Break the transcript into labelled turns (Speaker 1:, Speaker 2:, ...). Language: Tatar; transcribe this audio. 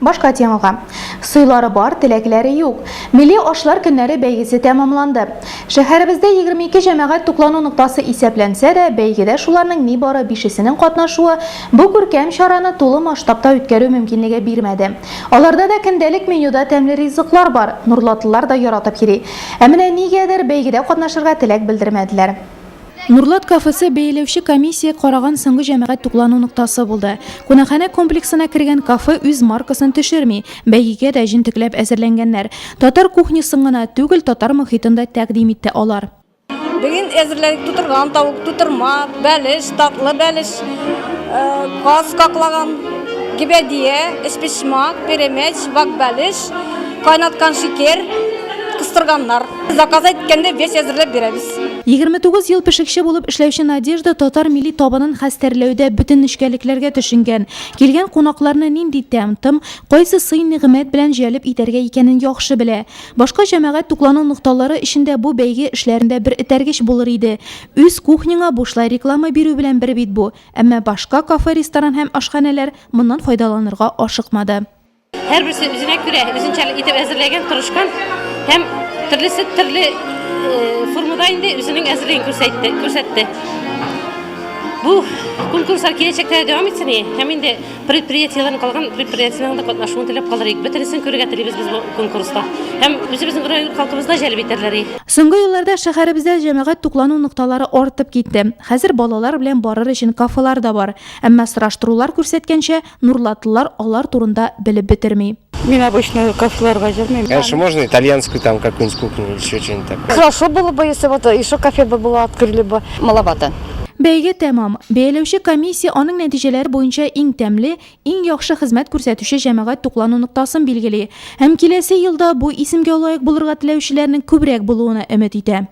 Speaker 1: Башка темага. Сыйлары бар, теләкләре юк. Милли ашлар көннәре бәйгесе тәмамланды. Шәһәребездә 22 җәмәгать туклану ноктасы исәпләнсә дә, бәйгедә шуларның нибары бишесенең катнашуы бу күркәм чараны тулы масштабта үткәрү мөмкинлеге бирмәде. Аларда да көндәлек менюда тәмле ризыклар бар, нурлатлылар да яратып йөри. Ә менә нигәдер бәйгедә катнашырга теләк белдермәделәр. Нурлат кафесы бәяләүче комиссия караган соңгы җәмәгать туклану ноктасы булды. Кунакханә комплексына кергән кафе үз маркасын төшерми, бәйгегә дә җентекләп әзерләнгәннәр. Татар кухнясын гына түгел, татар мохитын да тәкъдим итте алар.
Speaker 2: Бүген әзерләдек тутырган тавык, тутырма, бәлеш, татлы бәлеш, каз каклаган, гөбәдия, өчпочмак, пәрәмәч, вак бәлеш, кайнаткан шикәр, кыстырганнар. Заказ әйткәндә весь әзерләп бирәбез.
Speaker 1: 29 ел пешекче булып эшләүче Надежда татар милли табынын хәстәрләүдә бөтен нечкәлекләргә төшенгән. Килгән кунакларны нинди тәм-том, кайсы сый-нигъмәт белән җәлеп итәргә икәнен яхшы белә. Башка җәмәгать туклану нокталары өчен дә бу бәйге эшләрендә бер этәргеч булыр иде. Үз кухняңа бушлай реклама бирү белән бер бит бу. Әмма башка кафе-ресторан һәм ашханәләр моннан файдаланырга ашыкмады.
Speaker 3: Һәрберсе үзенә күрә үзенчәлек итеп әзерләгән, тырышкан һәм төрлесе төрле формада инде үзенең әзерлеген күрсәтте, күрсәтте. Бу конкурслар киләчәктә дә дәвам итсен һәм инде предприятиеләрнең калган предприятиеләрнең дә катнашуын теләп калыр идек. Бөтенесен күрергә телибез без бу конкурста. Һәм үзебезнең район халкыбызны да җәлеп итәрләр.
Speaker 1: Соңгы елларда шәһәребездә җәмәгать туклану нокталары артып китте. Хәзер балалар белән барыр өчен кафелар да бар. Әмма сораштырулар күрсәткәнчә, Нурлатлылар алар турында белеп бетерми.
Speaker 4: Мин обычно кафеларга йөрмим.
Speaker 5: Конечно, можно итальянскую там какую-нибудь кухню или еще что-нибудь такое.
Speaker 6: Хорошо было бы, если вот еще кафе бы было, открыли бы.
Speaker 7: Маловато.
Speaker 1: Бәйге тәмам. Бәяләүче комиссия аның нәтиҗәләре буенча иң тәмле, иң яхшы хезмәт күрсәтүче җәмәгать туклану ноктасын билгели. Һәм киләсе елда бу исемгә лаек булырга теләүчеләрнең күбрәк булуына өмет итә.